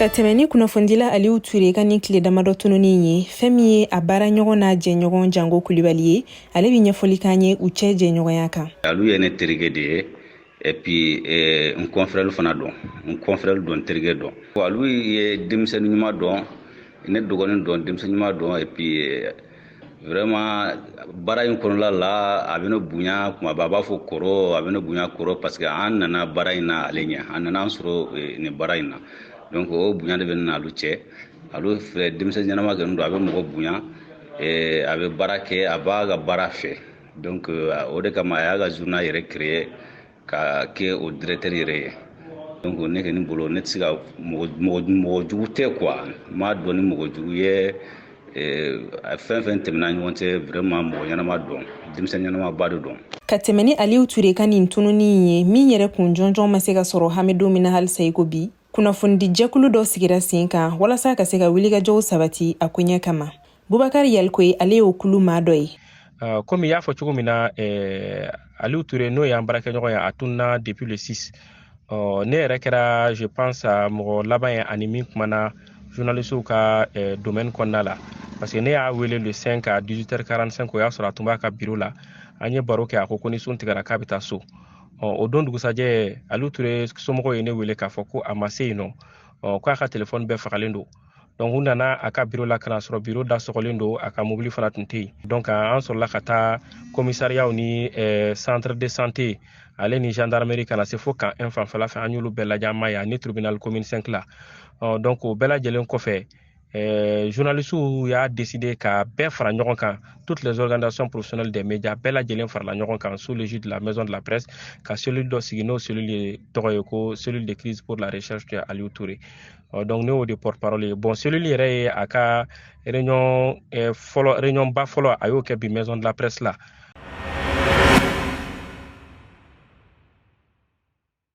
Ka tɛmɛ ni kunnafonidila Aliyu Ture ka nin tile damadɔ tununi ye, fɛn min ye a baara ɲɔgɔn n'a jɛɲɔgɔn Jango Kulibali ye, ale bɛ ɲɛfɔli k'an ye u cɛ jɛɲɔgɔnya kan. Alu ye ne terikɛ de ye et puis n confrère fana dɔn, n confrère dɔn, n terikɛ dɔn. Alu ye denmisɛnnin ɲuman dɔn, ne dɔgɔnin dɔn, denmisɛnnin ɲuman dɔn. Et puis vraiment, baara in kɔnɔla la, a bɛ ne bonya kuma bɛɛ. A b'a fɔ kɔrɔ, a bɛ ne bonya kɔrɔ, parce que an nana baara in na ale ɲɛ, an nana an sɔrɔ nin baara in na. Donc o bonya de bɛ ne n'alu cɛ. Alu filɛ, denmisɛnnin ɲɛnama kɔni don, a bɛ mɔgɔ bonya, a bɛ baara kɛ, a b'a ka baara fɛ. Donc o de kama a y'a ka journal yɛrɛ créer ka kɛ o directeur yɛrɛ ye. Donc ne kɔni bolo, ne tɛ se ka mɔgɔ mɔgɔ jugu tɛ quoi, n m'a dɔn ni mɔgɔ jugu ye. Fɛn fɛn tɛmɛna ɲɔgɔn cɛ, vraiment mɔgɔ ɲɛnama dɔn, denmisɛnnin ɲɛnamaba de dɔn. Ka tɛmɛ ni Aliyu Ture ka nin tununi ye, min yɛrɛ kun jɔnjɔn ma se ka sɔrɔ hami don min na halisa i ko bi, kunnafonidi jɛkulu dɔ sigira sen kan walasa ka se ka wulikajɔw sabati a koɲɛ kama. Bubakari Yalikoye, ale y'o kulu maa dɔ ye. Komi i y'a fɔ cogo min na, Aliyu Ture, n'o y'an baarakɛɲɔgɔn ye, a tununa depuis le 6. Ne yɛrɛ kɛra, je pense, mɔgɔ laban ye ani min kumana journalistew ka domaine kɔnɔna la, parce que ne y'a wele le 5 à 18h45. O y'a sɔrɔ a tun b'a ka bureau la. An ye baro kɛ, a ko ko ni sun tigɛra k'a bɛ taa so. O don dugusajɛ, Aliyu Ture somɔgɔw ye ne wele k'a fɔ ko a ma se yen nɔ, k'a ka telefɔni bɛɛ fagalen don. Donc u nana a ka bureau la ka na sɔrɔ bureau da sɔgɔlen don, a ka mobili fana tun tɛ yen. Donc an sɔrɔla ka taa commissariat ni centre de santé ale ni gendarmerie, ka na se fo camp 1 fanfɛla fɛ. An y'olu bɛɛ lajɛ, an ma ye, ani tribunal commune 5 la. Donc o bɛɛ lajɛlen kɔfɛ, journalistes y'a décidé ka bɛɛ fara ɲɔgɔn kan. Toutes les organisations professionnelles des médias bɛɛ lajɛlen farala ɲɔgɔn kan sous l'égide de la maison de la presse ka cellule dɔ sigi, n'o cellule ye tɔgɔ ye ko cellule de crise pour la recherche de Aliou Touré. Donc ne y'o de porte parole ye. Bon, cellule yɛrɛ ye a ka réunion fɔlɔ, réunion ba fɔlɔ, a y'o kɛ bi maison de la presse la.